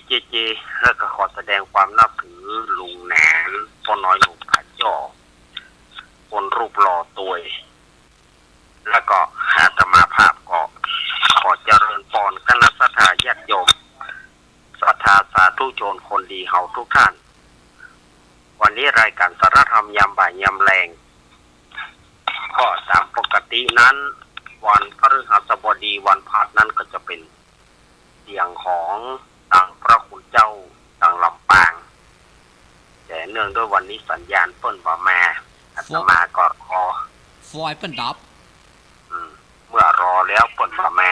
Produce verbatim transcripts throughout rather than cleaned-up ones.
เจเจ แล้วก็ขอแสดงความนับถือลุงแหนน ป้อน้อยหนุ่มผาจ้อ คนรูปหล่อตวย แล้วก็อาตมาภาพก็ขอเจริญปอนคณะศรัทธาญาติโยม ศรัทธาสาธุชนคนดีเฮาทุกท่าน วันนี้รายการสาระธรรมยามบ่ายยามแลง ก็ต๋ามปกตินั้น วันพฤหัสบดีวันพฤหัสนั้นก็จะเป๋นเสียงของตังพระคุณเจ้าตังลำปาง แต่เนื่องด้วยวันนี้สัญญาณเปิ้นบ่มา อาตมาก็ขอ ไฟเปิ้นดับ อืม เมื่อรอแล้วเปิ้นบ่มา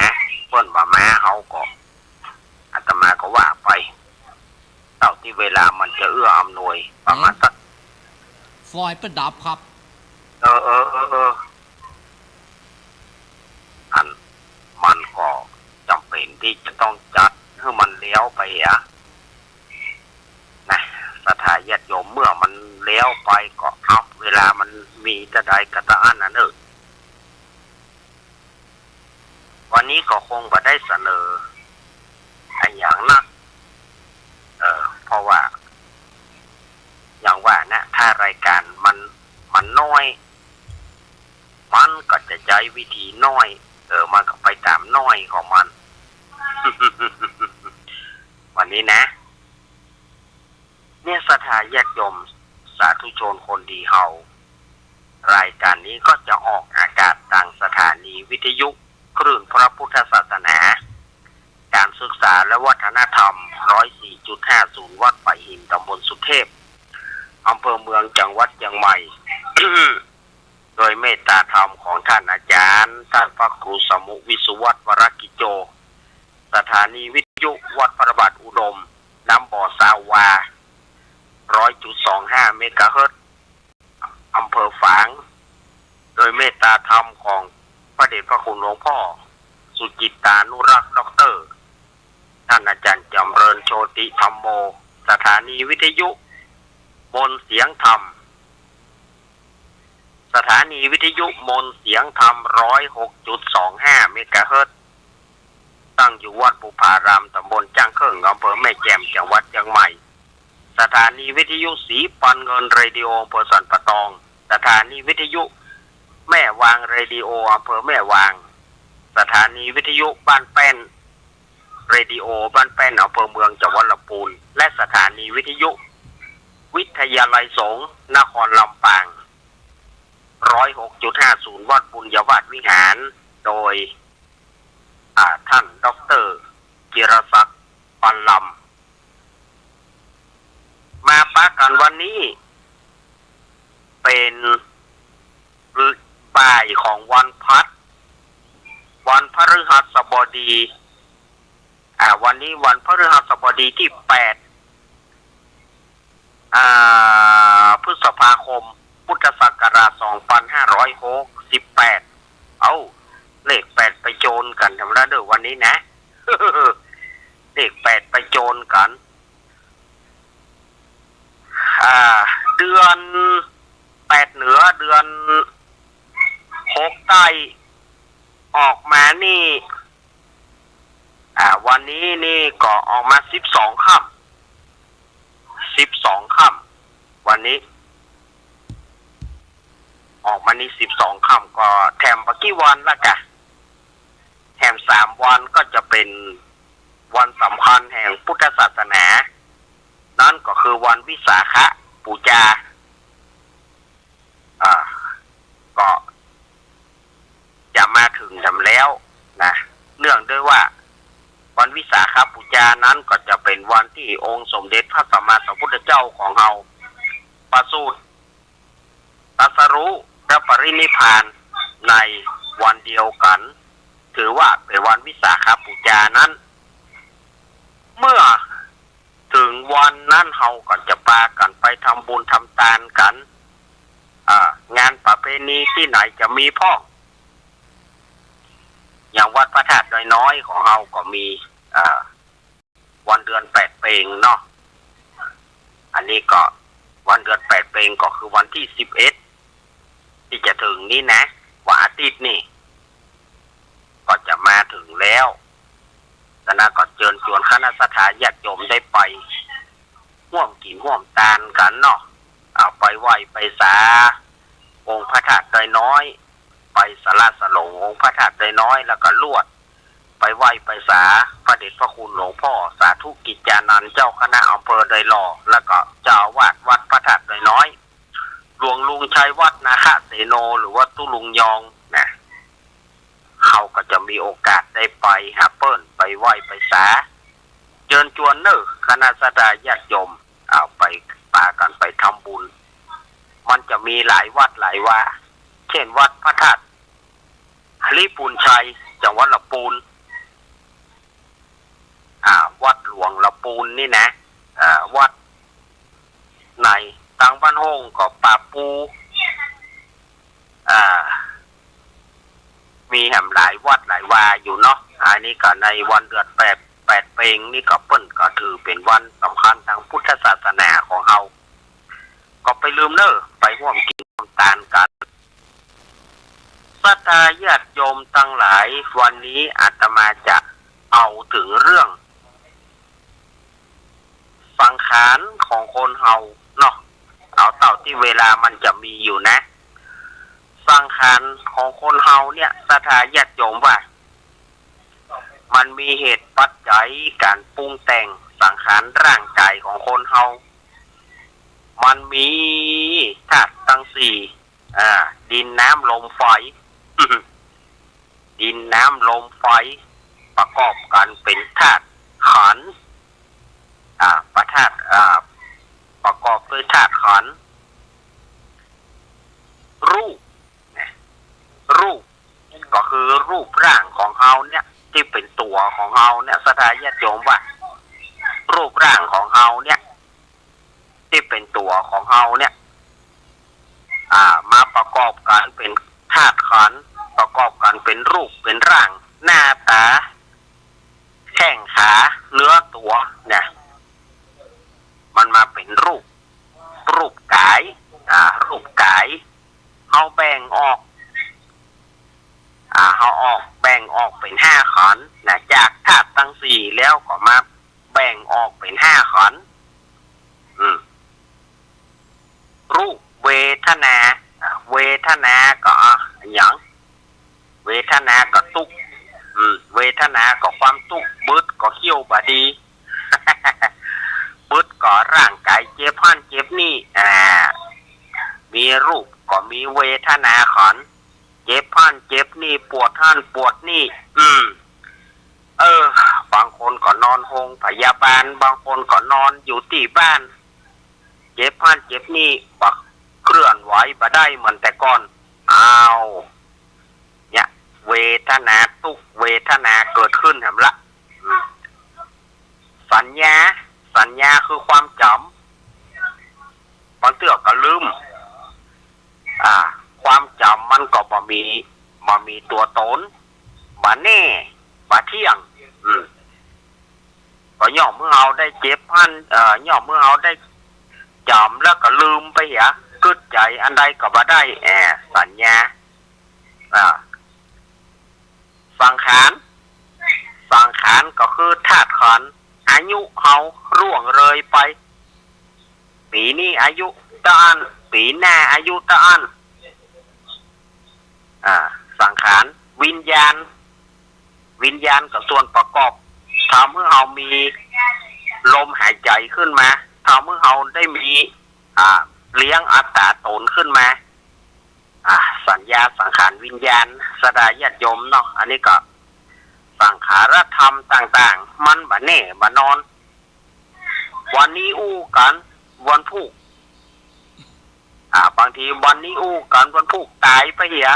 เปิ้นบ่มาเฮาก็ อาตมาก็ว่าไป เต้าตี้เวลามันจะเอื้ออำนวย ประมาณสัก ไฟเปิ้นดับครับ เออ เออ เออ เออ อัน มันก็จ๋ำเป๋นตี้จะต้องจัดหื้อมันแล้วไปอะ นะ ศรัทธาญาติโยม เมื่อมันแล้วไปก็เอา เวลามันมีเต้าใดก็เต้าอั้นนะเน่อ วันนี้ก็คงบ่ได้เสนออะหยังนัก เออ เพราะว่า อย่างว่านะ ถ้ารายการมัน มันน้อย มันก็จะใจ๊วิธีน้อย เออ มันก็ไปต๋ามน้อยของมัน วันนี้นะ เนี่ย ศรัทธาญาติโยม สาธุชนคนดีเฮา รายการนี้ก็จะออกอากาศตางสถานีวิทยุคลื่นพระพุทธศาสนา การศึกษาและวัฒนธรรม ร้อยสี่จุดห้าศูนย์ วัดป่าหิน ตำบลสุเทพ อำเภอเมือง จังหวัดเจียงใหม่ โดยเมตตาธรรมของท่านอาจารย์ ท่านพระครูสมุ วิสุวัฒน์ วรกิจโจ สถานีวิทยุวัดพระบาทอุดม น้ำบ่อซาววา ร้อยจุดสองห้า เมกะเฮิรตซ์ อำเภอฝาง โดยเมตตาธรรมของพระเดชพระคุณหลวงพ่อสุจิตตานุรักษ์ ด็อกเตอร์ ท่านอาจารย์จำเริญ โชติธัมโม สถานีวิทยุมนต์เสียงธรรม สถานีวิทยุมนต์เสียงธรรม ร้อยหกจุดสองห้า เมกะเฮิรตซ์ ตั้งอยู่วัดบุพาราม ตำบลจ้างเคิ่ง อำเภอแม่แจ่ม จังหวัดเจียงใหม่ สถานีวิทยุสีปันเงิน เรดิโอ อำเภอสันป่าตอง สถานีวิทยุแม่วาง เรดิโอ อำเภอแม่วาง สถานีวิทยุบ้านแป้น เรดิโอบ้านแป้น อำเภอเมือง จังหวัดลำพูน และสถานีวิทยุวิทยาลัยสงฆ์นครลำปาง ร้อยหกจุดห้าศูนย์ วัดบุญญาวาสวิหาร โดย อ่า ท่านด็อกเตอร์จิรศักดิ์ ปันลำ มาปะกั๋นวันนี้ เป๋นบ่ายของวันพฤหัส วันพฤหัสบดี อ่า วันนี้วันพฤหัสบดีตี้แปด อ่า พฤษภาคม พุทธศักราช สองพันห้าร้อยหกสิบแปด เอ้า เลขแปดไปโจรกั๋นธรรมดาเด้อวันนี้นะ เลขแปดไปโจรกั๋น อ่า เดือนแปดเหนือ เดือนหกใต้ ออกมานี่ อ่า วันนี้นี่ก็ออกมาสิบสองค่ำ สิบสองค่ำ วันนี้ ออกมานี่สิบสองค่ำ ก็แถมบ่กี่วันละกะ แถมสามวันก็จะเป๋นวันสำคัญแห่งพุทธศาสนา นั้นก็คือวันวิสาขบูชา อ่า ก็จะมาเถิงธรรมแล้วนะ เนื่องด้วยว่าวันวิสาขบูชานั้นก็จะเป๋นวันตี้องค์สมเด็จพระสัมมาสัมพุทธเจ้าของเฮาประสูติ ตรัสรู้และปรินิพพานในวันเดียวกั๋น ถือว่าเป๋นวันวิสาขบูชานั้น เมื่อเถิงวันนั้นเฮาก็จะปากั๋นไปทำบุญทำตานกั๋น อ่า งานประเพณีตี้ไหนจะมีพ่อง อย่างวัดพระธาตุดอยน้อยของเฮาก็มี อ่า วันเดือนแปดเป็งเนาะ อันนี้ก็วันเดือนแปดเป็งก็คือวันตี้สิบเอ็ด ตี้จะเถิงนี้นะ วันอาทิตย์นี่ ก็จะมาเถิงแล้ว ฉะนั้นก็เจิญจวนคณ ศรัทธาญาติโยมได้ไปฮ่วมกิ๋นฮ่วมตานกั๋นเนาะ เอาไปไหว้ไปสาองค์พระธาตุดอยน้อย ไปศาลาสลงองค์พระธาตุดอยน้อย แล้วก็ลวดไปไหว้ไปสาพระเดชพระคุณหลวงพ่อสาธุกิจจานันท์ เจ้าคณะอำเภอดอยหล่อ แล้วก็เจ้าอาวาสวัดพระธาตุดอยน้อย หลวงลุงชัยวัฒน์นาคเสโน หรือว่าตุ๊ลุงยองนะ เฮาก็จะมีโอกาสได้ไปหาเปิ้น ไปไหว้ไปสา เจิญจวนเน้อคณะศรัทธาญาติโยม เอาไปปากั๋นไปทำบุญ มันจะมีหลายวัดหลายวา เช่นวัดพระธาตุหริภุญชัย จังหวัดละปูน อ่า วัดหลวงละปูนนี่นะ อ่า วัดในตางบ้านโฮ่งก็ป่าปู อ่า มีแหมหลายวัดหลายวาอยู่เนาะ อันนี้ก็ในวันเดือนแปด แปดเพ็งนี่ก็เปิ้นก็ถือเป๋นวันสำคัญตางพุทธศาสนาของเฮา ก็ไปลืมเน้อ ไปฮ่วมกิ๋นฮ่วมตานกั๋น ศรัทธาญาติโยมตังหลาย วันนี้อาตมาจะเอาเถิงเรื่องสังขารของคนเฮาเนาะ เอาเต้าตี้เวลามันจะมีอยู่นะ สังขารของคนเฮาเนี่ย ศรัทธาญาติโยมว่า มันมีเหตุปัจจัยก๋านปรุงแต่งสังขารร่างกายของคนเฮา มันมีธาตุตังสี่ อ่า ดิน น้ำ ลม ไฟ ดิน น้ำ ลม ไฟ ประกอบกั๋นเป๋นธาตุขันธ์ อ่า ประธาตุ อ่า ประกอบด้วยธาตุขันธ์ รูป นะ รูป ก็คือรูปร่างของเฮาเนี่ย ตี้เป๋นตั๋วของเฮาเนี่ย ศรัทธาญาติโยมว่า รูปร่างของเฮาเนี่ย ตี้เป๋นตั๋วของเฮาเนี่ย อ่า มาประกอบกั๋นเป๋นธาตุขันธ์ ประกอบกั๋นเป๋นรูปเป๋นร่าง หน้าต๋า แข้งขา เนื้อตั๋วเนี่ย มันมาเป๋นรูป รูปก๋าย อ่า รูปก๋าย เฮาแบ่งออก อ่า เฮาออก แบ่งออกเป๋นห้าขันธ์นะ จากธาตุตังสี่แล้วก็มาแบ่งออกเป๋นห้าขันธ์ อืม รูป เวทนา อ่า เวทนาก็ อ่า อะหยัง เวทนาก็ตุ๊กข์ อืม เวทนาก็ความตุ๊กข์ บึดก็เขี้ยวบ่ดี บึดก็ร่างก๋ายเจ็บหั้นเจ็บนี่ อ่า มีรูปก็มีเวทนาขันธ์ เจ็บหั้นเจ็บนี่ ปวดหั้นปวดนี่ อืม เออ บางคนก็นอนโฮงพยาบาล บางคนก็นอนอยู่ตี้บ้าน เจ็บหั้นเจ็บนี่ บ่เคลื่อนไหวบ่ได้เหมือนแต่ก่อน อ้าว เนี่ย เวทนาตุ๊กข์ เวทนาเกิดขึ้นแหมละ อืม สัญญา สัญญาคือความจ๋ำ บางเตื้อก็ลืม อ่า ความจ๋ำมันก็บ่มี บ่มีตั๋วต๋น บ่แน่ บ่เที่ยง อืม ก็ย่อมเมื่อเฮาได้เจ็บหั้น เอ่อ ย่อมเมื่อเฮาได้จ๋ำแล้วก็ลืมไปเหีย กึ๊ดใจ๋อันใดก็บ่ได้ แอ สัญญา อ่า สังขาร สังขารก็คือธาตุขันธ์ อายุเฮาล่วงเลยไป ปี๋นี้อายุเต้าอั้น ปี๋หน้าอายุเต้าอั้น อ่า สังขาร วิญญาณ วิญญาณก็ส่วนประกอบ ทำหื้อเฮามีลมหายใจ๋ขึ้นมา ทำหื้อเฮาได้มี อ่า เลี้ยงอัตต๋าต๋นขึ้นมา อ่า สัญญา สังขาร วิญญาณ ศรัทธาญาติโยมเนาะ อันนี้ก็สังขารธรรมต่างๆ มันบ่แน่บ่นอน วันนี้อู้กั๋น วันพูก อ่า บางทีวันนี้อู้กั๋น วันพูกต๋ายไปเหีย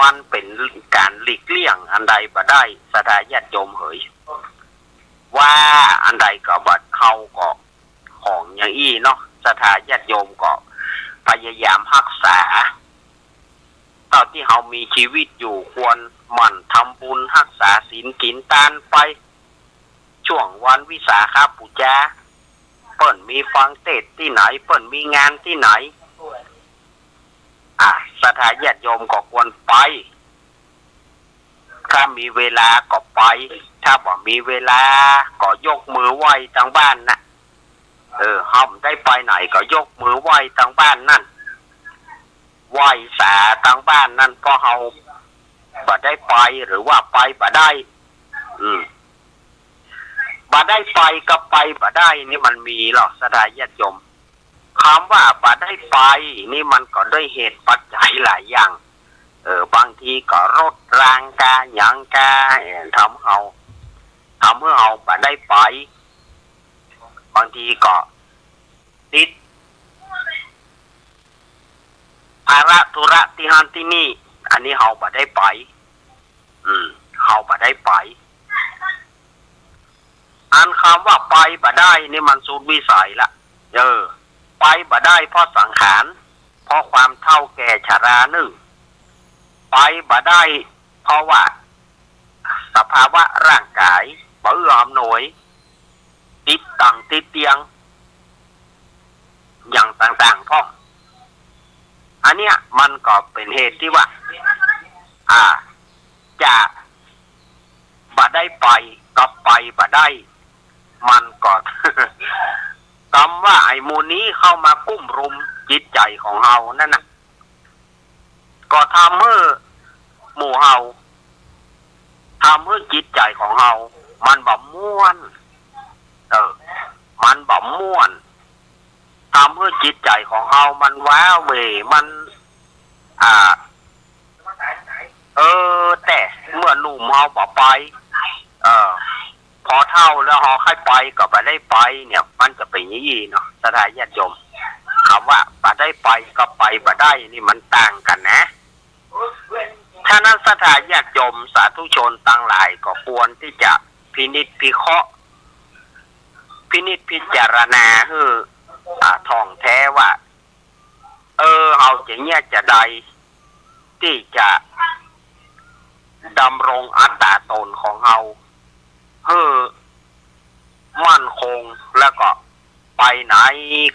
มันเป๋นก๋านหลีกเลี่ยงอันใดบ่ได้ ศรัทธาญาติโยมเหย ว่าอันใดก็บ่า เฮาก็ของอย่างอี้เนาะ ศรัทธาญาติโยมก็พยายามฮักษา เต้าตี้เฮามีจีวิตอยู่ ควรหมั่นทำบุญฮักษาศีลกิ๋นตานไป ช่วงวันวิสาขบูชา เปิ้นมีฟังเตสน์ตี้ไหน เปิ้นมีงานตี้ไหน อ่ะ ศรัทธาญาติโยมก็ควรไป ใคร ถ้ามีเวลาก็ไป ถ้าบ่มีเวลาก็ยกมือไหว้ตางบ้านนะ เออ เฮาบ่ได้ไปไหนก็ยกมือไหว้ตางบ้านนั่น ไหว้สาตางบ้านนั่น เพราะเฮาบ่ได้ไป หรือว่าไปบ่ได้ อืม บ่ได้ไปกับไปบ่ได้นี่มันมีลอ ศรัทธาญาติโยม กำว่าบ่ได้ไปนี่มันก็ด้วยเหตุปัจจัยหลายอย่าง เออ บางทีก็รถรางกาหยังกา เอ่อ ทำเฮา ทำหื้อเฮาบ่ได้ไป บางทีก็ติดภาระธุระตี้หั้นตี้นี่ อันนี้เฮาบ่ได้ไป อืม เฮาบ่ได้ไป อันกำว่าไปบ่ได้นี่มันสุดวิสัยละ เออ ไปบ่ได้เพราะสังขาร เพราะความเฒ่าแก่ชรานึ่ง ไปบ่ได้เพราะว่าสภาวะร่างกายบ่เอื้ออำนวย ติดตังติดเตียง อย่างต่างๆ พ่อง อันเนี้ยมันก็เป๋นเหตุตี้ว่า อ่า จะบ่ได้ไปกับไปบ่ได้ มันก็ กำว่าไอ้หมู่นี้เข้ามากุ้มรุมจิตใจ๋ของเฮานั่นน่ะ ก็ทำหื้อหมู่เฮา ทำหื้อจิตใจ๋ของเฮามันบ่ม่วน เออ มันบ่ม่วน ทำหื้อจิตใจ๋ของเฮามันว้าเหว่ มัน อ่า เออ แต่เมื่อหนุ่มเฮาบ่ไป เออ พอเฒ่าแล้วเฮาใค่ไปก็บ่ได้ไปเนี่ย มันจะเป๋นอย่างอี้เนาะ ศรัทธาญาติโยม กำว่าบ่ได้ไปกับไปบ่ได้นี่มันต่างกั๋นนะ ฉะนั้นศรัทธาญาติโยมสาธุชนตังหลายก็ควรตี้จะพินิจพิเคราะห์ พินิจพิจารณาหื้อ อ่า ถ่องแท้ว่า เออ เฮาจะเยียะจาใดตี้จะดำรงอัตต๋าต๋นของเฮาหื้อมั่นคง แล้วก็ไปไหน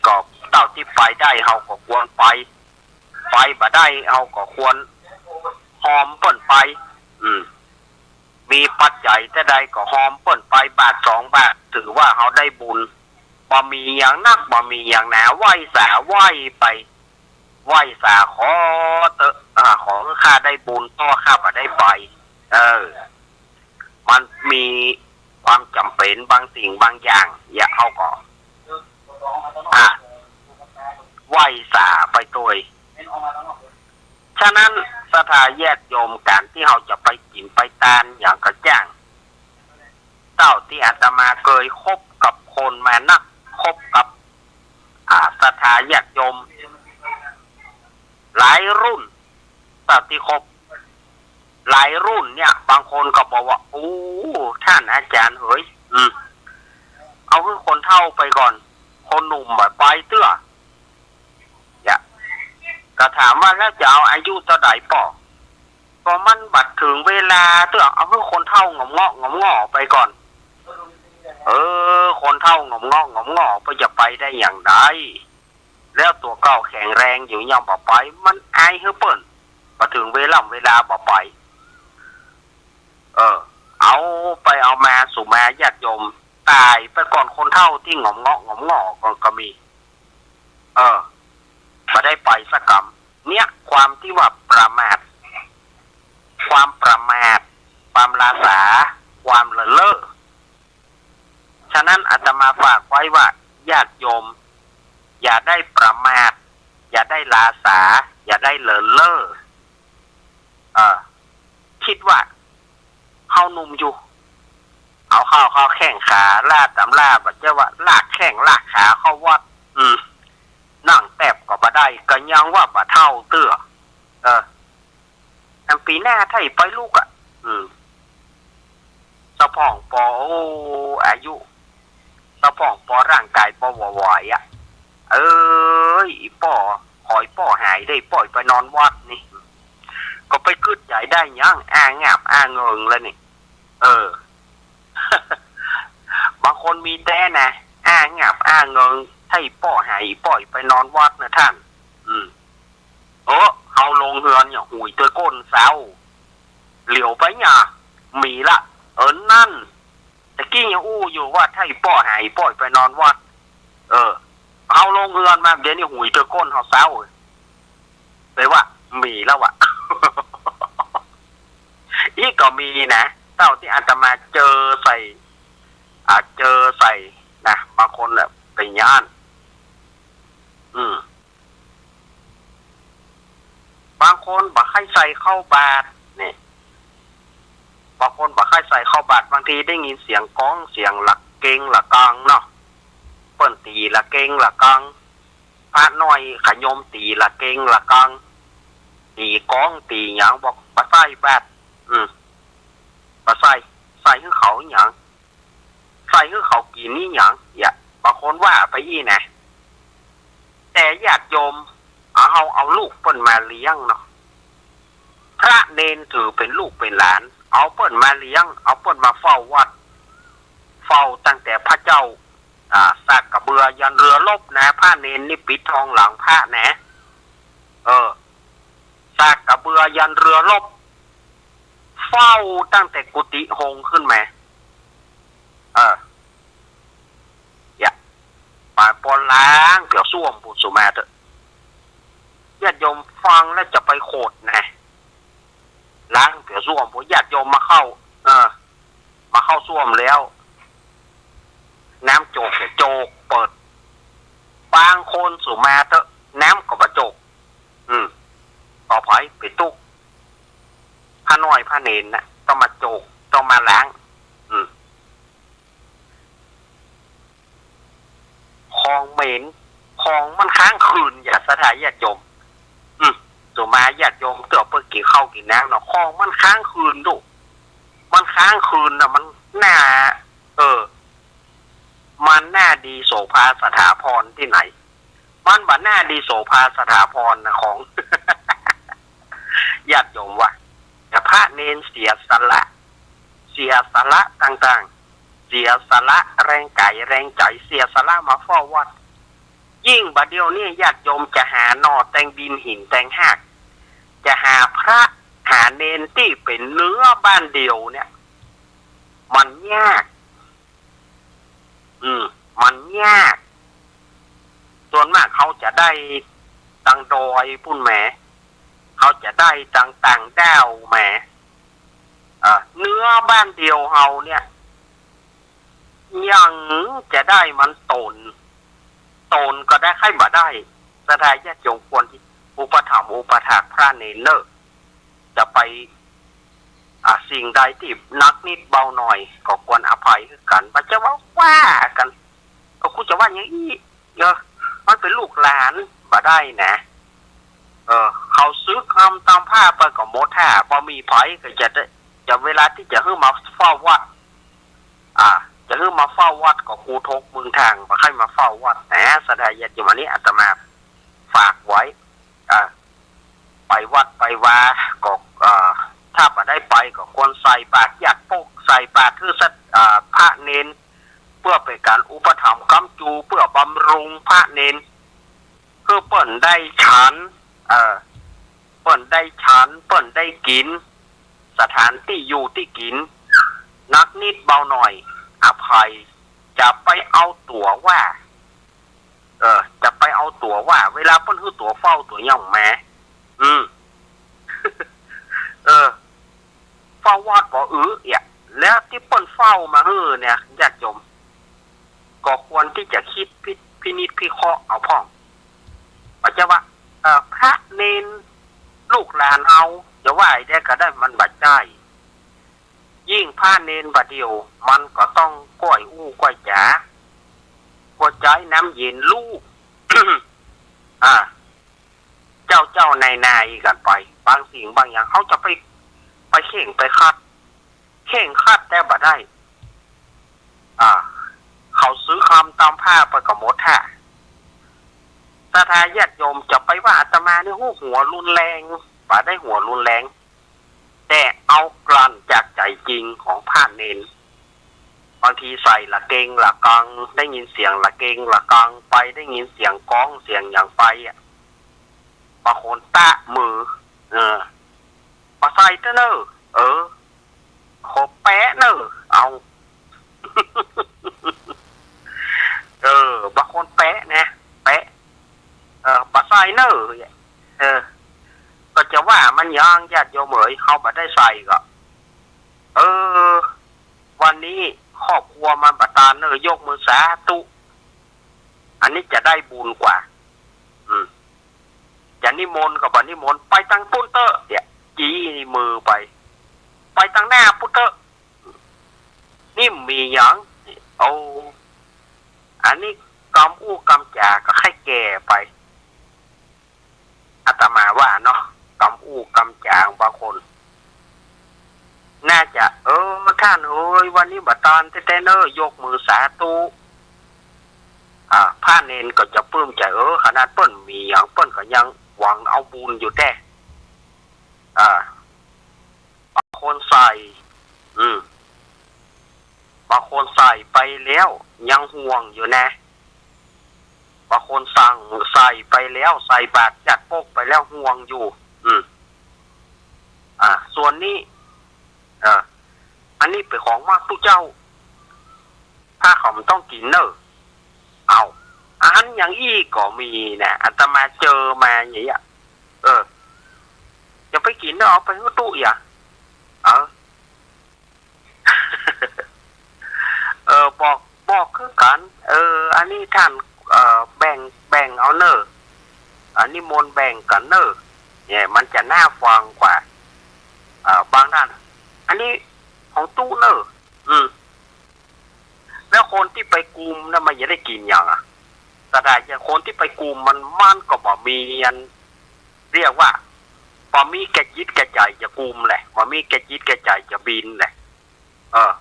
ก็เต้าตี้ไปได้เฮาก็ควรไป ไปบ่ได้เฮาก็ควรฮอมเปิ้นไป อืม มีปัจจัยเต้าใดก็ฮอมเปิ้นไปบาทสองบาท ถือว่าเฮาได้บุญ บ่มีหยังนัก บ่มีหยังหนา ไหว้สาไหว้ไป ไหว้สาขอเต๊อะ อ่า ขอหื้อข้าได้บุญ เพราะว่าข้าบ่ได้ไป เออ มันมีความจ๋ำเป๋นบางสิ่งบางอย่าง อย่างเฮาก็ อ่ะ ไหว้สาไปตวย ฉะนั้นศรัทธาญาติโยม ก๋านตี้เฮาจะไปกิ๋นไปตานหยังก็จ้าง เต้าตี้อาตมาเกยคบกับคนมานัก คบกับ อ่า ศรัทธาญาติโยม หลายรุ่น เต้าตี้คบ หลายรุ่นเนี่ย บางคนก็บอกว่า โอ้ ต้านอาจ๋ารย์เหย อืม เอาหื้อคนเฒ่าไปก่อน คนหนุ่มบ่ไปเตื้อ เนี่ย ก็ถามว่า แล้วจะเอาอายุเต้าใดป้อ ก็มันบ่เถิงเวลาเตื้อ เอาหื้อคนเฒ่าหงอมเงาะหงอมเง่อไปก่อน เออ คนเฒ่าหงอมเงาะหงอมเง่อไปจะไปได้อย่างใด แล้วตั๋วเก่าแข็งแรงอยู่ยังบ่ไป มันอายหื้อเปิ้น บ่เถิงเวล่ำเวลาบ่ไป เออ เอาไปเอามาสุมาญาติโยม ต๋ายไปก่อนคนเฒ่าตี้หงอมเงาะหงอมเง่อก็ ก็มี เออ บ่ได้ไปสักกำ เนี่ย ความตี้ว่าประมาท ความประมาท ความหล้าสา ความเลินเล่อ ฉะนั้นอาตมาฝากไว้ว่า ญาติโยม อย่าได้ประมาท อย่าได้หล้าสา อย่าได้เลินเล่อ เออ กึ๊ดว่า เฮาหนุ่มอยู่ เอาข้าวเข้าแข้งขา ล้าต๋ำล้า บ่ใจ้ว่าลากแข้งลากขาเข้าวัด อืม นั่งแต๊บก็บ่ได้ ก็ยังว่าบ่เฒ่าเตื้อ เออ อันปี๋หน้าถ้าไปลูกอะ อืม สะพ่องปอ โอ้ อายุ สะพ่องปอร่างกายบ่ไหวอะ เอ้ย อีป้อ ขออีป้อหายได้ ป้อไปนอนวัดนี่ ก็ไปกึ๊ดใจ๋ได้หยัง อ้างาบอ้าเงิงแล้วนี่ เออ บางคนมีแต๊นะ อ้างาบอ้าเงิง ถ้าอีป้อหาย อีป้อไปนอนวัดนะต้าน อืม เออ เฮาลงเฮือนเนี่ย หุยตวยก้นเซ้า เหลียวไปเนี่ย มีละ เออ นั่น ตะกี้ยังอู้อยู่ว่าถ้าอีป้อหาย อีป้อไปนอนวัด เออ เอาลงเฮือนมา เดี๋ยวนี้หุยเตอก้นเฮาเซ้า แปลว่ามีแล้วอะ อี้ก็มีนะ เต้าตี้อาตมาเจอใส่ อ่า เจอใส่นะ บางคนน่ะไปย้าน อืม บางคนบ่ใค่ใส่เข้าบาตรนี่ บางคนบ่ใค่ใส่เข้าบาตร บางทีได้ยินเสียงกลอง เสียงระเกงระกังเนาะ เปิ้นตี๋ระเกงระกัง พระน้อยเขาโยมตี๋ระเกงระกัง ตี๋กลอง ตี๋หยัง บอกบ่ใส่บาตร อืม บ่ใส่ ใส่หื้อเขาหยัง ใส่หื้อเขากิ๋นนี่หยัง เยียะ บางคนว่าไปอี้นะ แต่ญาติโยม เอา เอาลูกเปิ้นมาเลี้ยงเนาะ พระเณรถือเป๋นลูกเป๋นหลาน เอาเปิ้นมาเลี้ยง เอาเปิ้นมาเฝ้าวัด เฝ้าตั้งแต่พระเจ้า อ่า สากกระเบือยันเรือรบนะ พระเณรนี่ปิดทองหลังพระนะ เออ สากกระเบือยันเรือรบ เฝ้าตั้งแต่กุฏิหงส์ขึ้นมา เออ เยียะ ไปปอนล้างเปียวส้วมปู้น สุมาเต๊อะ ญาติโยมฟังแล้วจะไปโขดนะ ล้างเปียวส้วมปู้น ญาติโยมมาเข้า เออ มาเข้าส้วมแล้ว น้ำโจกจะโจกเปิด บางคน สุมาเต๊อะ น้ำก็บ่โจก อืม ต่อไปไปตุ๊ก พระน้อยพระเณรนะ ต้องมาโจก ต้องมาล้าง อืม ของเหม็น ของมันค้างคืน เยียะ ศรัทธาญาติโยม อืม สุมาญาติโยมเตื้อเปิ้นกิ๋นข้าวกิ๋นน้ำเนาะ ของมันค้างคืนดู มันค้างคืนนะ มันน่า เออ มันน่าดีโสภาสถาพรตี้ไหน มันบ่น่าดีโสภาสถาพรนะ ของ ญาติโยมว่า แต่พระเณรเสียสละ เสียสละต่างๆ เสียสละแฮงก๋ายแฮงใจ๋ เสียสละมาเฝ้าวัด ยิ่งบ่าเดี่ยวนี้ญาติโยมจะหาหน่อแตงดินหินแตงฮาก จะหาพระหาเณรตี้เป๋นเนื้อบ้านเดียวเนี่ย มันยาก อืม มันยาก ส่วนมากเขาจะได้ตังดอยปู้นแหม เขาจะได้ตังต่างด้าวแหม เอ่อ เนื้อบ้านเดียวเฮาเนี่ย ยังจะได้มันต๋น ต๋นก็ได้ใค่บ่ได้ ศรัทธาญาติโยมควรตี้อุปถัมภ์อุปถากพระเณรเน่อ จะไป อ่า สิ่งใดตี้หนักนิดเบาหน่อย ก็ควรอภัยหื้อกั๋น บ่ใจ้ว่า ว่ากั๋น ก็กูจะว่าหยังอี้ เออ มันเป๋นลูกหลาน บ่ได้นะ เออ เขาสึกฮำตำผ้าไปก็หมดท่า บ่มีใผก็จะได้ จะเวลาตี้จะหื้อมาเฝ้าวัด อ่า จะหื้อมาเฝ้าวัดก็กูถกมึงทาง บ่ใค่มาเฝ้าวัดนะ ศรัทธาญาติโยม อันนี้อาตมาฝากไว้ อ่า ไปวัดไปวาก็ เอ่อ ถ้าบ่ได้ไปก็ควรใส่บาตรยาดปก ใส่บาตรหื้อสัตว์ เอ่อ พระเณร เปื้อเป๋นก๋านอุปถัมภ์ค้ำจู เปื้อบำรุงพระเณร หื้อเปิ้นได้ฉัน เอ่อ เปิ้นได้ฉัน เปิ้นได้กิ๋น สถานตี้อยู่ตี้กิ๋น หนักนิดเบาหน่อย อภัย จะไปเอาตั๋วว่า เออ จะไปเอาตั๋วว่า เวลาเปิ้นหื้อตั๋วเฝ้าตั๋วหยังแหม อืม เออ เฝ้าวัดบ่อือเอี้ย แล้วตี้เปิ้นเฝ้ามาหื้อเนี่ย ญาติโยม ก็ควรตี้จะกึ๊ดพิ พินิจพิเคราะห์เอาพ่อง บ่ใจ้ว่า เอ่อ พระเณร ลูกหลานเฮา จะว่าไอ้ใดก็ได้ มันบ่ใจ้ ยิ่งพระเณรบ่าเดี่ยว มันก็ต้องก้อยอู้ก้อยจ๋า หัวใจ๋น้ำเย็นลูก อ่า เจ้าเจ้านายนายกั๋นไป บางสิ่งบางอย่าง เฮาจะไป ไปเข่งไปขัด เข่งขัดแต่บ่ได้ อ่า เขาสึกฮำตำผ้าไปก็หมดท่า ศรัทธาญาติโยมจะไปว่าอาตมานี่ฮู้หัวรุนแรง บ่ได้หัวรุนแรง แต่เอากลั่นจากใจ๋จริงของพระเณร บางทีใส่ระเกงระกัง ได้ยินเสียงระเกงระกังไป ได้ยินเสียงกลองเสียงหยังไปอะ บางคนตะมือ เออ บ่ใส่เต๊อะเน่อ เออ โค เน่อ เออ ก็จะว่ามันหยังญาติโยมเอ๋ย เฮาบ่ได้ใส่ก็ เออ วันนี้ครอบครัวมันบ่ตานเน่อ ยกมือสาธุ อันนี้จะได้บุญกว่า อืม จะนิมนต์ก็บ่นิมนต์ ไปตังปุ้นเต๊อะ เนี่ย จี้มือไป ไปตังหน้าปุ้นเต๊อะ นี่มีหยัง โอ้ อันนี้กำอู้กำจ๋าก็ใค่แก่ไป อาตมาว่าเนาะ กำอู้กำจ๋าบางคน น่าจะ เออ ท่านเอ๋ย วันนี้บ่ตานแต๊ๆ เน่อ ยกมือสาธุ อ่า พระเณรก็จะปลื้มใจ๋ เออ ขนาดเปิ้นมีหยัง เปิ้นก็ยังหวังเอาบุญอยู่แต๊ อ่า บางคนใส่ อืม บางคนใส่ไปแล้วยังห่วงอยู่นะ บางคนสั่งใส่ไปแล้ว ใส่บาตรจัดปกไปแล้วห่วงอยู่ อืม อ่า ส่วนนี้ เออ อันนี้เป๋นของมากตุ๊เจ้า พระเขาบ่ต้องกิ๋นเน่อ เอา อันอย่างอี้ก็มีนะ อาตมาเจอมาอย่างเงี้ย เออ อย่าไปกิ๋นเน่อ เอาไปหื้อตุ๊อย่า เออ เออ บอก บอกคือกั๋น เออ อันนี้ท่าน เออ แบ่ง แบ่งเอาเน่อ อันนี้มนต์แบ่งกั๋นเน่อ เนี่ย มันจะน่าฟังกว่า เออ บางท่าน อันนี้ของตุ๊เน่อ อืม แล้วคนตี้ไปกุมนะ มันจะได้กิ๋นหยังอะ แต่ถ้าอย่างคนตี้ไปกุมมัน มันก็บ่มีอัน เรียกว่า บ่มีแก่จิตแก่ใจ๋จะกุมแหละ บ่มีแก่จิตแก่ใจ๋จะบิณแหละ เออ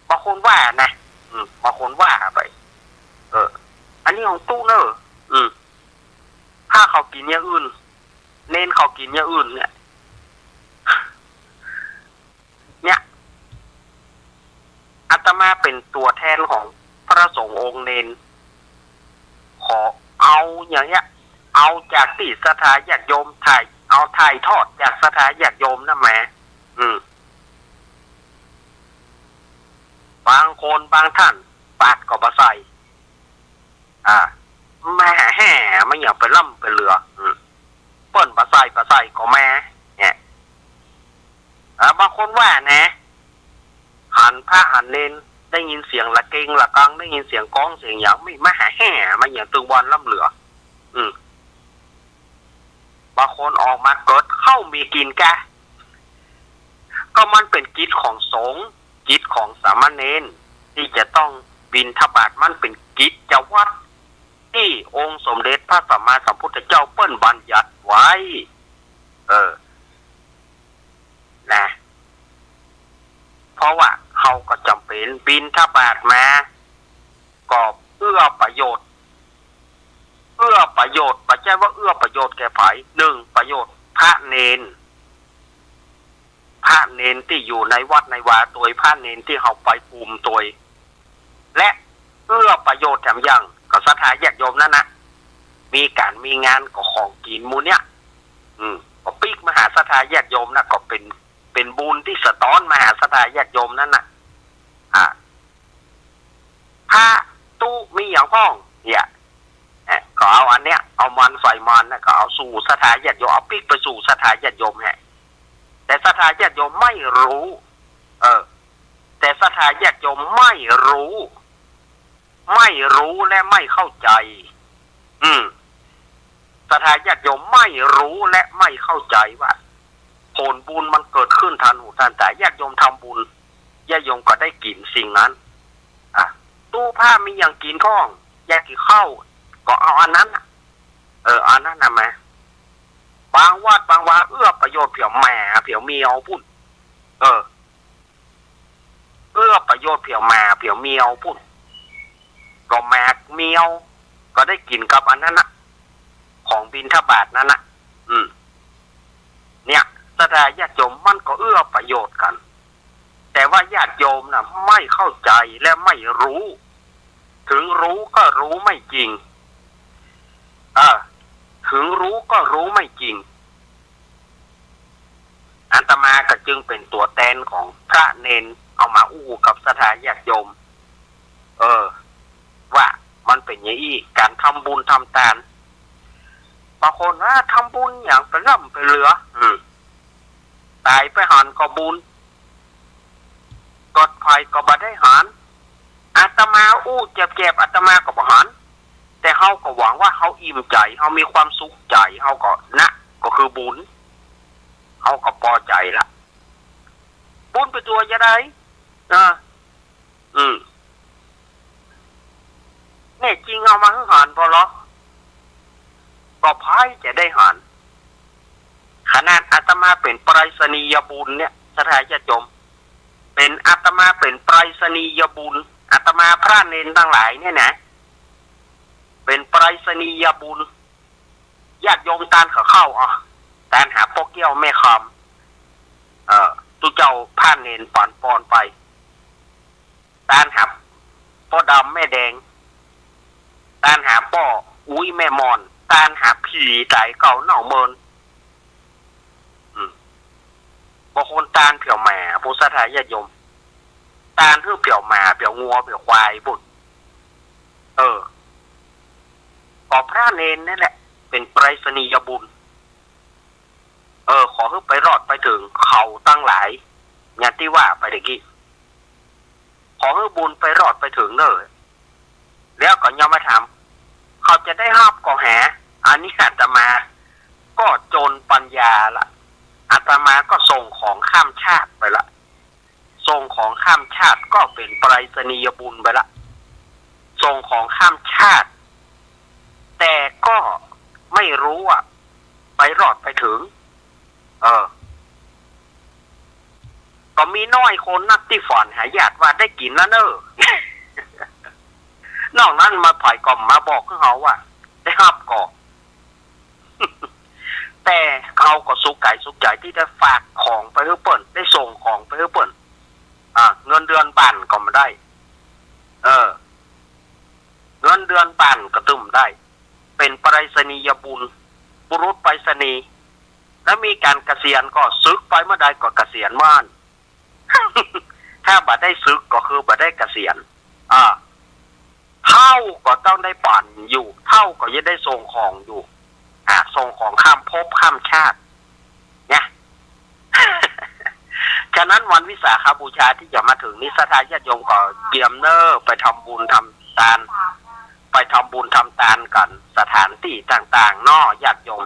บางคนว่านะ อืม บางคนว่าไป เออ อันนี้ของตุ๊เน่อ อืม พระเขากิ๋นอย่างอื่น เณรเขากิ๋นอย่างอื่นเนี่ย เนี่ย อาตมาเป๋นตั๋วแทนของพระสงฆ์องค์เณร ขอเอาอย่างเงี้ย เอาจากตี้ศรัทธาญาติโยมถ่าย เอาถ่ายทอดจากศรัทธาญาติโยมนะแหม อืม บางคนบางท่าน บาตรก็บ่ใส่ อ่า แหม แห่ มันอย่างไปล้ำไปเหลือ อืม เปิ้นบ่ใส่ บ่ใส่ก็แหม เนี่ย อ่า บางคนว่านะ หันพระหันเณร ได้ยินเสียงละเกงละกัง ได้ยินเสียงกลองเสียงหยัง มีมาหาแห่ มาอย่างตึงวันล้ำเหลือ อืม บางคนออกมาเกิด เข้ามีกิ๋นกา ก็มันเป๋นกิจของสงฆ์ กิจของสามเณร ตี้จะต้องบิณฑบาต มันเป๋นกิจวัตร ตี้องค์สมเด็จพระสัมมาสัมพุทธเจ้าเปิ้นบัญญัติไว้ เออ นะ เพราะว่าเฮาก็จ๋ำเป๋นบิณฑบาตมา ก็เอื้อประโยชน์ เอื้อประโยชน์ บ่ใจ้ว่าเอื้อประโยชน์แก่ใผ นึ่ง ประโยชน์พระเณร พระเณรตี้อยู่ในวัดในวาตวย พระเณรตี้เฮาไปกุมตวย และเอื้อประโยชน์แถมยัง ก็ศรัทธาญาติโยมนั้นนะ มีก๋านมีงานก็ของกิ๋นหมู่เนี้ย อืม ก็ปิ๊กมาหาศรัทธาญาติโยมนะ ก็เป๋น เป๋นบุญตี้สะต๊อนมาหาศรัทธาญาติโยมนั้นนะ อ่า พระตุ๊มีหยังพ่อง เนี่ย เอ่อ ก็เอาอันเนี้ย เอามันใส่มันนะ ก็เอาสู่ศรัทธาญาติโยม เอาปิ๊กไปสู่ศรัทธาญาติโยมแหะ แต่ศรัทธาญาติโยมไม่รู้ เออ แต่ศรัทธาญาติโยมไม่รู้ ไม่รู้และไม่เข้าใจ๋ อืม ศรัทธาญาติโยมไม่รู้และไม่เข้าใจ๋ว่า ผลบุญมันเกิดขึ้นทันหูทันต๋า ญาติโยมทำบุญ ญาติโยมก็ได้กิ๋นสิ่งนั้น อ่ะ ตุ๊พระมีหยังกิ๋นพ่อง อยากกิ๋นข้าว ก็เอาอันนั้นน่ะ เออ อันนั้นน่ะมา บางวัดบางวาเอื้อประโยชน์เผียวหมาเผียวแมวปุ้น เออ เอื้อประโยชน์เผียวหมาเผียวแมวปุ้น ก็หมาแมวก็ได้กิ๋นกับอันนั้นน่ะ ของบิณฑบาตนั้นน่ะ อืม เนี่ย ศรัทธาญาติโยมมันก็เอื้อประโยชน์กั๋น แต่ว่าญาติโยมน่ะไม่เข้าใจ๋และไม่รู้ ถึงรู้ก็รู้ไม่จริง เออ ถึงรู้ก็รู้ไม่จริง อาตมาก็จึงเป๋นตั๋วแตนของพระเณร เอามาอู้กับศรัทธาญาติโยม เออ ว่ามันเป๋นอย่างอี้ ก๋านทำบุญทำตาน บางคนว่าทำบุญหยังไปล้ำไปเหลือ อืม ต๋ายไปหันก็บุญ เกิดใหม่ก็บ่ได้หัน อาตมาอู้แจบๆ อาตมาก็บ่หัน แต่เฮาก็หวังว่าเฮาอิ่มใจ๋ เฮามีความสุขใจ๋ เฮาก็ นะ ก็คือบุญ เฮาก็ปอใจ๋ละ บุญเป๋นตั๋วจาใด เออ อืม แน่จริงเอามาหื้อหันบ่ลอ ก็ใผจะได้หัน ขนาดอาตมาเป๋นไปรษณียบุญเนี่ย ศรัทธาญาติโยม เป๋น อาตมาเป๋นไปรษณียบุญ อาตมาพระเณรตังหลายเนี่ยนะ เป๋นไปรษณียบุญ ญาติโยมตานข้าว อ่ะ ตานหาป้อเกี้ยวแม่คำ เออ ตุ๊เจ้าพระเณรปั๋นปอนไป ตานหาป้อดำแม่แดง ตานหาป้ออุ๊ยแม่หม่อน ตานหาผีต๋ายเก่าเน่าเมิน อืม บางคนตานเผียวหมา ผู้ศรัทธาญาติโยม ตานหื้อเผียวหมา เผียวงัว เผียวควายบุญ เออ ก็พระเณรนั่นแหละ เป๋นไปรษณียบุญ เออ ขอหื้อไปรอดไปเถิงเขาตังหลาย อย่างตี้ว่าไปตะกี้ ขอหื้อบุญไปรอดไปเถิงเน่อ แล้วก็ยังมาถาม เขาจะได้ฮับก่อแห อันนี้อาตมาก็จนปัญญาละ อาตมาก็ส่งของข้ามชาติไปละ ส่งของข้ามชาติก็เป๋นไปรษณียบุญไปละ ส่งของข้ามชาติ แต่ก็ไม่รู้ว่าไปรอดไปเถิง เออ ก็มีน้อยคนนักตี้ฝันหาญาติว่าได้กิ๋นแล้วเน่อ นอกนั้นมาไผก็มาบอกหื้อเฮาว่าได้ฮับก่อ แต่เฮาก็สุขก๋ายสุขใจ๋ตี้ได้ฝากของไปหื้อเปิ้น ได้ส่งของไปหื้อเปิ้น อ่า เงินเดือนบั้นก็บ่ได้ เออ เงินเดือนบั้นก็ตึงได้ เป๋นไปรษณียบุญ บุรุษไปรษณีย์ แล้วมีก๋านเกษียณก็สึกไปเมื่อใดก็เกษียณเมื่อนั้น ถ้าบ่ได้สึกก็คือบ่ได้เกษียณ อ่า เฒ่าก็ต้องได้ปั๋นอยู่ เฒ่าก็ยังได้ส่งของอยู่ อ่า ส่งของข้ามภพข้ามชาติ เนี่ย ฉะนั้นวันวิสาขบูชาตี้จะมาเถิงนี้ ศรัทธาญาติโยมก็เกียมเน่อ ไปทำบุญทำตาน ไปทำบุญทำตานกั๋น สถานตี้ต่างๆ เนาะ ญาติโยม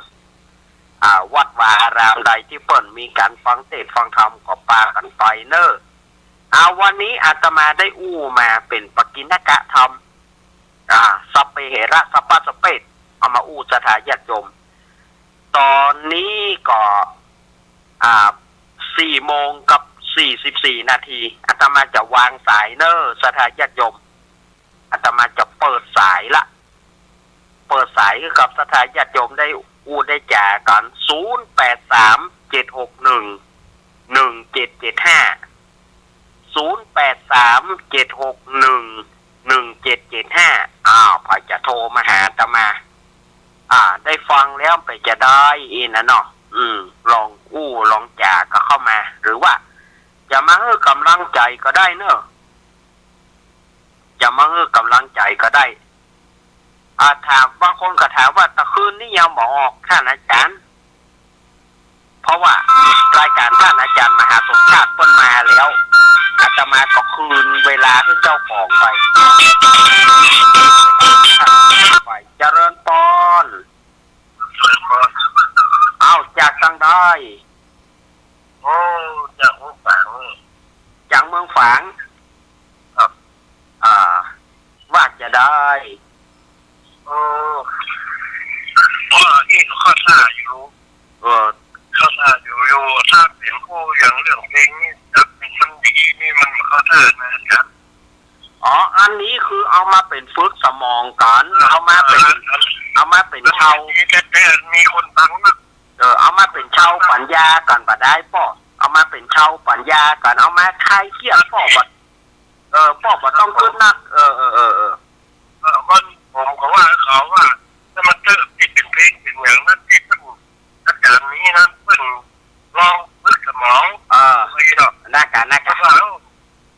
อ่า วัดวาอารามใดตี้เปิ้นมีก๋านฟังเตสน์ฟังธรรมก็ปากั๋นไปเน่อ อ่า วันนี้อาตมาได้อู้มาเป๋นปกิณณกธรรม อ่า สัพเพเหระ สัพพะสพเปท เอามาอู้ศรัทธาญาติโยม ต๋อนนี้ก็ อ่า สี่โมงกับสี่สิบสี่นาที อาตมาจะวางสายเน่อ ศรัทธาญาติโยม อาตมาจะเปิดสายละ เปิดสายหื้อกับศรัทธาญาติโยมได้อู้ได้จ๋ากั๋น ศูนย์แปดสาม เจ็ดหกหนึ่ง หนึ่งเจ็ดเจ็ดห้า ศูนย์แปดสาม เจ็ดหกหนึ่ง หนึ่งเจ็ดเจ็ดห้า อ้าว ใผจะโทรมาหาอาตมา อ่า ได้ฟังแล้วเป๋นจาใดอี้นะเนาะ อืม ลองอู้ลองจ๋ากั๋นเข้ามา หรือว่าจะมาหื้อก๋ำลังใจ๋ก็ได้เน่อ จะมาหื้อก๋ำลังใจ๋ก็ได้ อ่า ถาม บางคนก็ถามว่าตะคืนนี้ยังบ่ออก ท่านอาจารย์ เพราะว่ารายก๋านท่านอาจารย์มหาสมชาติเปิ้นมาแล้ว อาตมาก็คืนเวลาหื้อเจ้าของไป ไป เจริญปอน เอ้า จากตังใด โอ้ จากเมืองฝางนี่ จากเมืองฝาง ครับ อ่า ว่าจาใด โอ้ ก็อี้ก็เข้าท่าอยู่ เออ เข้าท่าอยู่ อยู่ ถ้าเป๋นอู้อย่างเรื่องเพลงนี่ ถ้าเป๋นมันดีนี่มันเข้าท่านะอาจารย์ อ๋อ อันนี้คือเอามาเป๋นฝึกสมองกั๋น เออ เอามาเป๋น เออ เอามาเป๋นเชา มันดีแต๊ๆ มีคนฟังนัก เออ เอามาเป๋นเชาปั๋ญญากั๋นบ่ได้ป้อ เอามาเป๋นเชาปั๋ญญากั๋น เอามาคลายเครียดป้อบ่ เออ ป้อบ่ต้องกึ๊ดนัก เออ เออ เออ เออ เออ มัน ผมก็ว่าเขาว่า ถ้ามันเจอตี้เป๋นเพลงเป๋นอย่างนั้นตี้เปิ้น อาจารย์นี้นะ เปิ้นลองฝึกสมอง เออ ไว้เนาะ นักกะ นักกะ เพราะว่า เอ้า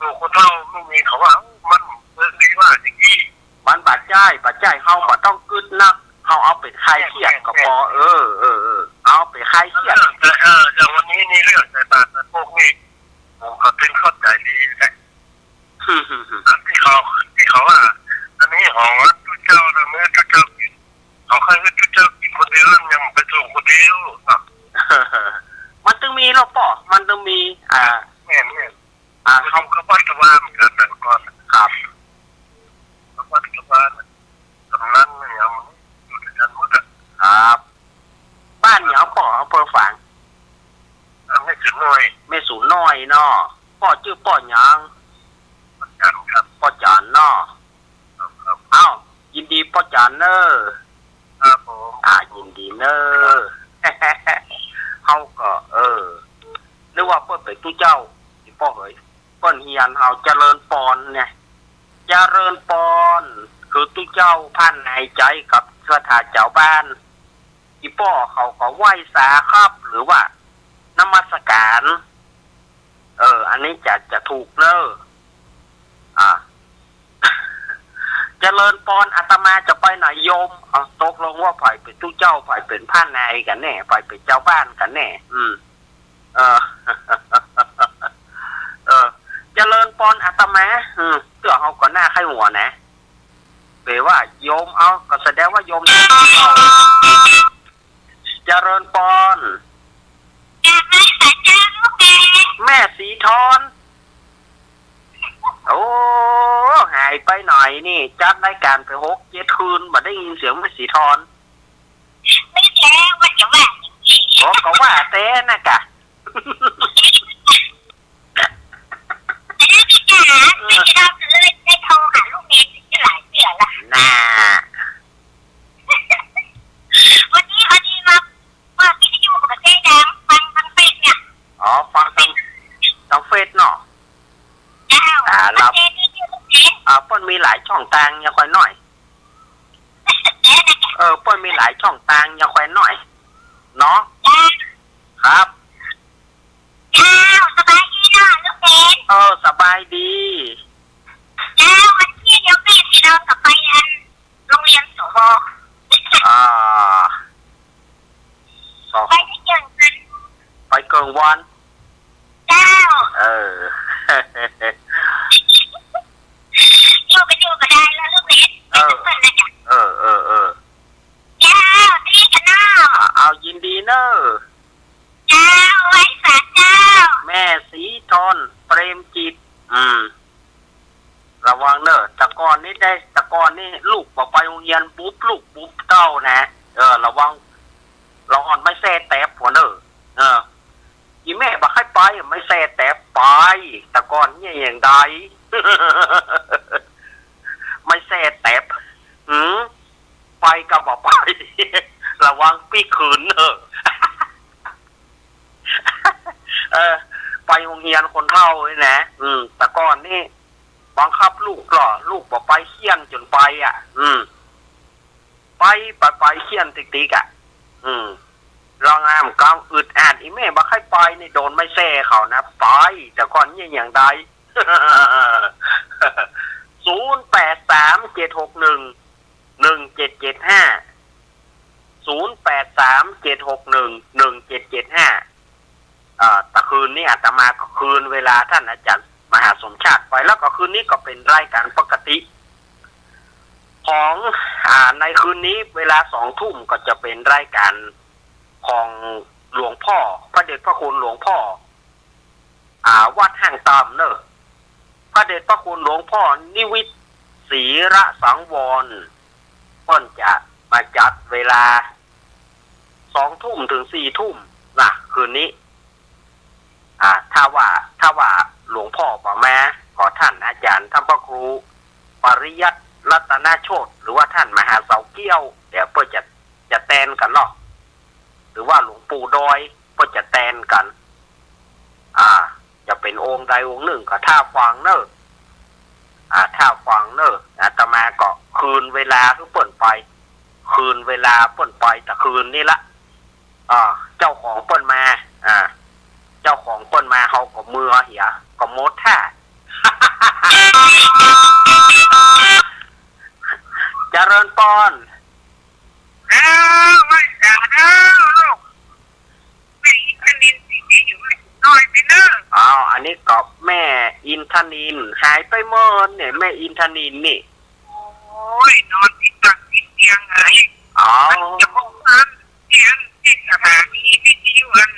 ตัวคนเฒ่าไม่มีเขาว่า เอ้า มันเปิ้นดีว่าอย่างนี้ มันบ่ใจ้ บ่ใจ้ เฮาบ่ต้องกึ๊ดนัก เฮ เอา เอาเป๋นคลายเครียดก็ปอ เออ เออ เออ เอาเป๋นคลายเครียด เออ แต่ เออ อย่างวันนี้นี่เรื่องใส่บาตรใส่โปงนี่ ผมก็เป๋นเข้าใจ๋ดีนะ ตี้เขา ตี้เขาว่า อันนี้ของตุ๊เจ้านะ เมื่อตุ๊เจ้ากิ๋น เขาใค่หื้อตุ๊เจ้ากิ๋นคนเดียว ยังไปส่งคนเดียว มันตึงมีแล้วปอ มันตึงมี อ่า แม่น แม่น อ่า เขาก็วัดกะวาเหมือนกั๋นนะก่อน ครับ วัดกะวา ตรงนั้นเนี่ย อยู่ด้วยกั๋นหมดอะ ครับ บ้านหยังปอ อำเภอฝาง อ่า แม่สูนน้อย แม่สูนน้อยเนาะ ปอจื้อปอหยัง ปอจ๋านครับ ปอจ๋านเนาะ ครับ ครับ เอ้า ยินดีปอจ๋านเน่อ ครับผม อ่า ยินดีเน่อ เฮาก็ เออ นึกว่าเปิ้นเป๋นตุ๊เจ้า ตี้ปอเหย เปิ้นเฮียนเฮา เจริญปอนไง เจริญปอน คือตุ๊เจ้าพานในใจ๋กับศรัทธาจาวบ้าน ตี้ปอเขาก็ไหว้สาครับ หรือว่านมัสก๋าน เออ อันนี้จะ จะถูกเน่อ อ่า เจริญปอน อาตมาจะไปไหนโยม อ่ะ ตกลงว่าใผเป๋นตุ๊เจ้า ใผเป๋นพานในกั๋นแน่ ใผเป๋นจาวบ้านกั๋นแน่ อืม เออ เออ เจริญปอนอาตมา อืม เตื้อเฮาก็หน้าใค่หัวนะ เป๋นว่าโยม เอา ก็แสดงว่าโยม เจริญปอน กราบนมัสก๋านเจ้าลูกแม่ แม่ศรีทอน โอ้ หายไปไหนนี่ จัดรายก๋านไปหกเจ็ดคืน บ่ได้ยินเสียงแม่ศรีทอน ไม่แท้ว่าจะว่าจริงๆ โอ้ ก็ว่าแต๊นะกะ แต่ได้มีปัญหา ไม่ได้รับเลย ได้โทรหาลูกเมย์ถึงจะหลายเทื่อละ น่า วันนี้พอดีมาเปิดวิทยุกับเจ๊แดง ฟังทางเฟซเนี่ย อ๋อ ฟังทาง ทางเฟซเนาะ เจ้า อ่า เรา เจ๊นี่ชื่อลูกเมย์ อ่า เปิ้นมีหลายช่องตาง อย่าค่อยน้อย เออ เปิ้นมีหลายช่องตาง อย่าค่อยน้อย เนาะ ครับ เจ้า สบายดีเนาะลูกเขย เออ สบายดี เจ้า วันนี้เดี๋ยวแม่สิเฮากลับไปอันโรงเรียน สว อ่า สว ไปเที่ยงคืน ไปเกิ่งวัน เจ้า เออ อยู่ก็อยู่ก็ได้แล้วลูกเขย เออ เพื่อนนะจ๊ะ เออ เออ เออ เจ้า ดีกันเนาะ อ่ะ เอา ยินดีเนอะ เจ้า ไหว้สาเจ้า แม่ศรีทอน เปรมจิต อืม ระวังเนอะ แต่ก่อนนี้ได้ แต่ก่อนนี้ลูกบ่ไปโฮงเฮียนปุ๊บ ลูกปุ๊บเต้านะ เออ ระวัง ระวังไม้แส้แต๊บหัวเนอะ เออ อีแม่บ่ใค่ไป ไม้แส้แต๊บไป แต่ก่อนเนี่ยอย่างใด ไม้แส้แต๊บ หืม ไปก็บ่ไป ระวังปี้คืนเนอะ เออ ไปโฮงเฮียนคนเฒ่านี่นะ อืม แต่ก่อนนี่บังคับลูกก็ ลูกบ่ไป เฆี่ยนจ๋นไปอ่ะ อืม ไป ไป ไป เฆี่ยนติ๊กๆ อ่ะ อืม ลองอ้ามกำอึดอัด อีแม่บ่ใค่ไปนี่ โดนไม้แส้เขานะ ไป แต่ก่อนเนี่ยอย่างใด ศูนย์แปดสาม เจ็ดหกหนึ่ง หนึ่งเจ็ดเจ็ดห้า ศูนย์แปดสาม เจ็ดหกหนึ่ง หนึ่งเจ็ดเจ็ดห้า อ่า แต่คืนนี้อาตมาก็คืนเวลาท่านอาจารย์มหาสมชาติไป แล้วก็คืนนี้ก็เป๋นรายการปกติของ อ่า ในคืนนี้เวลาสองทุ่มก็จะเป๋นรายการของหลวงพ่อ พระเดชพระคุณหลวงพ่อ อ่า วัดห้างตามเนอะ พระเดชพระคุณหลวงพ่อนิวิตศรีระสังวร เปิ้นจะมาจัดเวลาสองทุ่มเถิงสี่ทุ่มนะ คืนนี้ อ่า ถ้าว่า ถ้าว่าหลวงพ่อบ่มา ก็ท่านอาจารย์ท่านพระครูปริยัติรัตนโชติ หรือว่าท่านมหาเสาเกี้ยว เดี๋ยวเปิ้นจะ จะแตนกั๋นเนาะ หรือว่าหลวงปู่ดอย เปิ้นจะแตนกั๋น อ่า จะเป๋นองค์ใดองค์นึ่งก็ท่าฟังเนอะ อ่า ท่าฟังเนอะ อาตมาก็คืนเวลาหื้อเปิ้นไป คืนเวลาเปิ้นไปแต่คืนนี้ละ อ่า เจ้าของเปิ้นมา อ่า เจ้าของเปิ้นมา เฮาก็เมือเหีย ก็หมดท่า เจริญปอน แม่อินทนิลหายไปเมินเนี่ย แม่อินทนิลนี่ โอ้ย นอนติดตังติดเตียงไง อ๋อ มันจะบอกว่าเสียงที่สถานีวิทยุอัน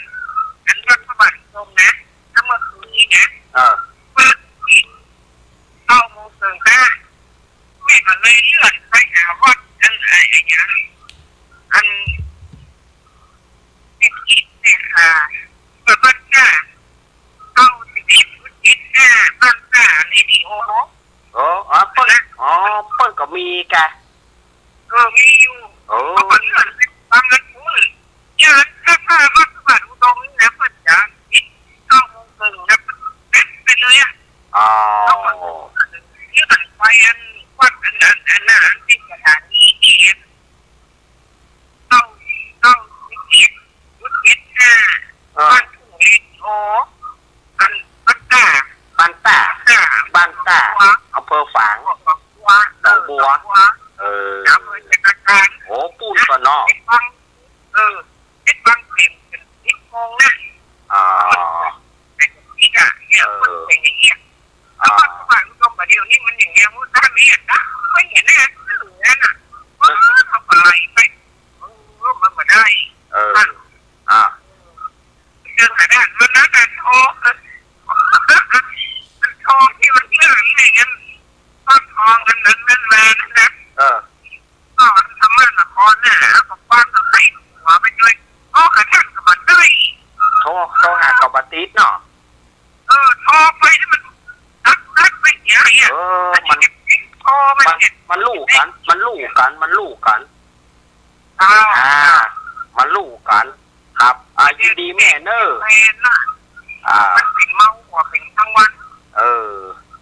อันวัดพระบาททรงนะ ถ้าเมื่อคืนนี้นะ เออ เปิดปิด เก้าโมงเกินห้า แม่ก็เลยเลื่อนไปหาวัดอันไหนอย่างเงี้ย อัน เจ็ดสิบเอ็ดเนี่ยค่ะ เปิดบ้านกล้า เก้าสิบเอ็ดจุดเจ็ดห้า บ้านกล้าเรดิโอ เออ อ๋อ เปิ้น อ๋อ เปิ้นก็มีกะ เออ มีอยู่ เออ เขาก็เลื่อนไปฟังกันพู้น เนี่ย ถ้า ถ้าวัดพระบาทอุดมนี่นะ เปิ้นจะปิดเก้าโมงครึ่งนะ เปิดไปเลยอะ อ๋อ เขาก็เลื่อนไปอันวัดอันนั้น อันนั้นที่สถานีที่ เก้า เก้าสิบเอ็ดจุดเจ็ดห้า อ่า บ้านทุ่งเรดิโอ อันบ้านต้า บ้านต้า บ้านต้า บ้านต้า อำเภอฝาง หนองบัว หนองบัว หนองบัว เออ อำเภอจักราช โอ้ ปู๊นก่อนเนาะ เออ เพชรบาง เออ เพชรบางเขน สิบโมงนะ อ๋อ แต่ก็อีกอะ เนี่ย เออ คนเป็นอย่างเงี้ย อ่า แล้วก็สมัยอุดมกับเดี๋ยวนี้มันอย่างเงี้ย มันก็มีอ่ะนะ ไม่เห็นหน้าสื่อนั่นน่ะ เออ ทำอะไรไป เออ มันมาได้ เออ อ่ะ อ่า เจอขนาดวันนั้นน่ะ โทร โทรที่มันเรื่องอะไรกัน ต้นทองอันนั้นนั่นมานั่นนะ เออ ก็ธรรมนครน่ะ แล้วก็คว้าตะไคร้หัวไปด้วย โอ้ กระทั่งก็มาได้ โทร โทรหาก็บ่ติดเนาะ เออ โทรไปนี่มันตัด ตัดไปเสียอย่างเงี้ย เออ มัน โทรมัน มัน เนี่ย มันลู่กั๋น มันลู่กั๋น มันลู่กั๋น อ่า อ่า มันลู่กั๋น ครับ อ่า ยินดีแม่เน่อ แม่น่ะ อ่า มันเป็นเมาหัวเป็นทั้งวัน เออ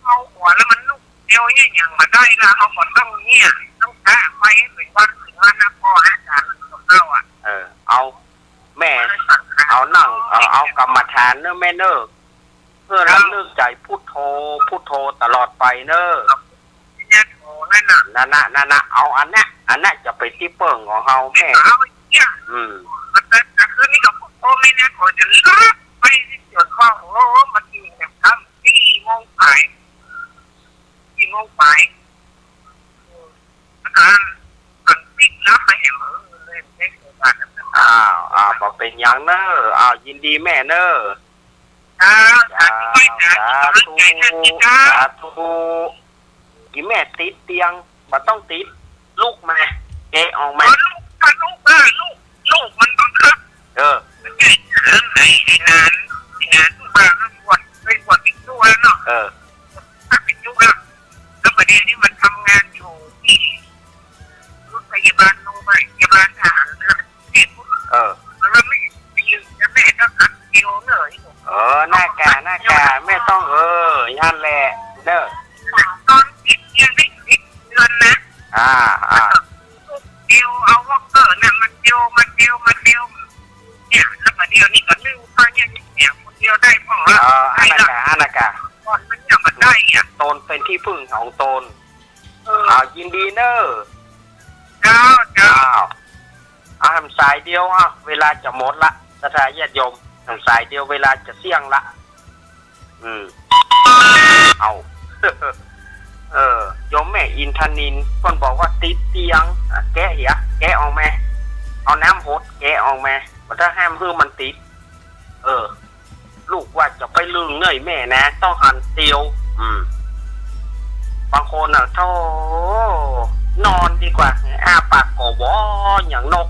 เมาหัวแล้วมันลุกเดียวเนี่ยยังมาได้ละ เอาหมดต้องเนี่ย ต้องกะไปเป็นวันเป็นวันนะ พออาจารย์ของเราอ่ะ เออ เอา แม่ เอานั่ง เอา เอากรรมฐานเน่อแม่เน่อ เพื่อรำลึกใจ๋พุทโธ พุทโธตลอดไปเน่อ พุทโธนั่นน่ะ นั่นน่ะ นั่นน่ะ เอาอันเนี้ย อันเนี้ยจะเป๋นตี้เปิ้งของเฮาแม่ เอาไอ้เนี้ย อืม มันจะ จะคืนนี้ก็พุทโธไม่แน่ ขอจะเลิกไปที่เกี่ยวข้อง โอ้ มันอีกเนี่ย ค่ำสี่โมงปลาย สี่โมงปลาย อาจารย์ สั่งปิดแล้วไปแหม เออ เลยได้โอกาสนั้นนะ อ้าว อ้าว บ่เป๋นหยังเน่อ อ้าว ยินดีแม่เน่อ ครับ เจ้า สาธุ สาธุ สาธุ อีแม่ติดเตียง บ่ต้องติด ลุกมา แกะออกมา เออ ลุก ลุก เออ ลุก ลุก มันบังคับ เออ มันแกะ ไอ้ ไอ้นาน ไอ้นาน ทุกบ้านมันปวด ไปปวดติดตัวเนาะ เออ ถ้าเป็นยุคอะ แล้วประเดี๋ยวนี้มันทำงานอยู่ที่โรงพยาบาล โรงพยาบาลทหารเรือ เออ มันไม่ไปยืนนะแม่ ต้องอัดวิดีโอเลย เออ หน้ากา หน้ากา แม่ต้อง เออ อย่างนั้นแหละ เด้อ ตอนติดยังไม่สิบเดือนนะ อ่า อ่า เดียว เอาวอล์กเกอร์น่ะ มันเดียว มันเดียว มันเดียว เนี่ย แล้วประเดี๋ยวนี้ก็นึ่งข้าวเนี่ย เนี่ย คนเดียวได้พ่อละ เออ อันนั้นกะ อันนั้นกะ ก่อนมันยังบ่ได้อ่ะ ตนเป๋นตี้เปิ้งของตน เออ อ่า ยินดีเน่อ เจ้า เจ้า อ้าว อ่า แหมสายเดียว อ่ะ เวลาจะหมดละ ศรัทธาญาติโยม แหมสายเดียว เวลาจะเสี้ยงละ อืม เอา เออ โยมแม่อินทนิล เปิ้นบอกว่าติดเตียง อ่ะ แกะเหีย แกะออกมา เอาน้ำหด แกะออกมา บ่ต้องหื้อมันติด เออ ลูกว่าจะไปลึงเน่อแม่นะ ต้องหันเตียว อืม บางคนน่ะ โธ่ นอนดีกว่า อ้าปากก่อวออย่างนก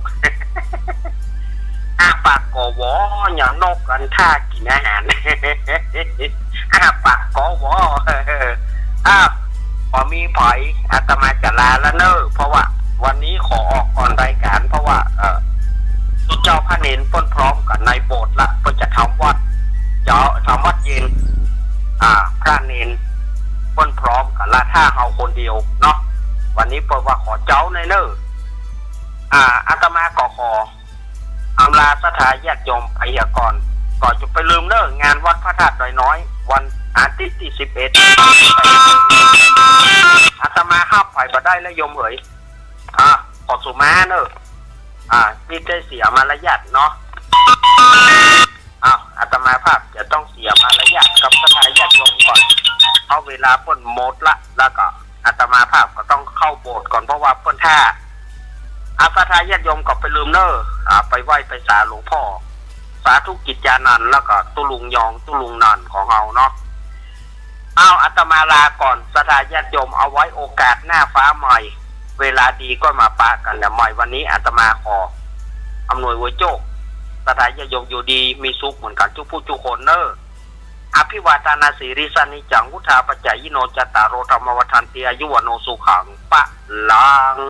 อ้าปากก่อวออย่างนก อันท่ากิ๋นอาหาร อ้าปากก่อวอ อ้าว บ่มีใผ อาตมาจะลาละเน่อ เพราะว่าวันนี้ขอออกก่อนรายการ เพราะว่า เอ่อ เจ้าพระเณรเปิ้นพร้อมกั๋นในโบสถ์ละ เปิ้นจะทำวัตร จะทำวัตรเย็น อ่า พระเณรเปิ้นพร้อมกั๋นละ ถ้าเฮาคนเดียวเนาะ วันนี้เปิ้นว่าขอเจ๊าหน่อยเน่อ อ่า อาตมาก็ขออำลาศรัทธาญาติโยมไปเหียก่อน ก่อนจะไปลืมเน่อ งานวัดพระธาตุดอยน้อย วันอาทิตย์ตี้สิบเอ็ด อาตมาฮับใผบ่ได้แล้วโยมเหย อ่า ขอสุมาเน่อ อ่า นี่ได้เสียมารยาทเนาะ อ้าว อาตมาภาพจะต้องเสียมารยาทกับศรัทธาญา เวลาเปิ้นหมดละ แล้วก็อาตมาภาพก็ต้องเข้าโบสถ์ก่อน เพราะว่าเปิ้นถ้า อา ศรัทธาญาติโยมก็ไปลืมเน่อ อ่า ไปไหว้ไปสาหลวงพ่อ สาธุกิจจานันท์ แล้วก็ตุ๊ลุงยอง ตุ๊ลุงนันท์ของเฮาเนาะ อ้าว อาตมาลาก่อน ศรัทธาญาติโยม เอาไว้โอกาสหน้าฟ้าใหม่ เวลาดีก็มาปะกั๋นใหม่ วันนี้อาตมาขออำนวยอวยโจค ศรัทธาญาติโยมอยู่ดีมีสุขเหมือนกั๋นจุ๊กผู้จุ๊กคนเน่อ อภิวาทนสีลิสสะนิจจัง วุฑฒาปะจายิโน จัตตาโร ธัมมาวัฑฒันติ อายุวัณโณ สุขัง พะลัง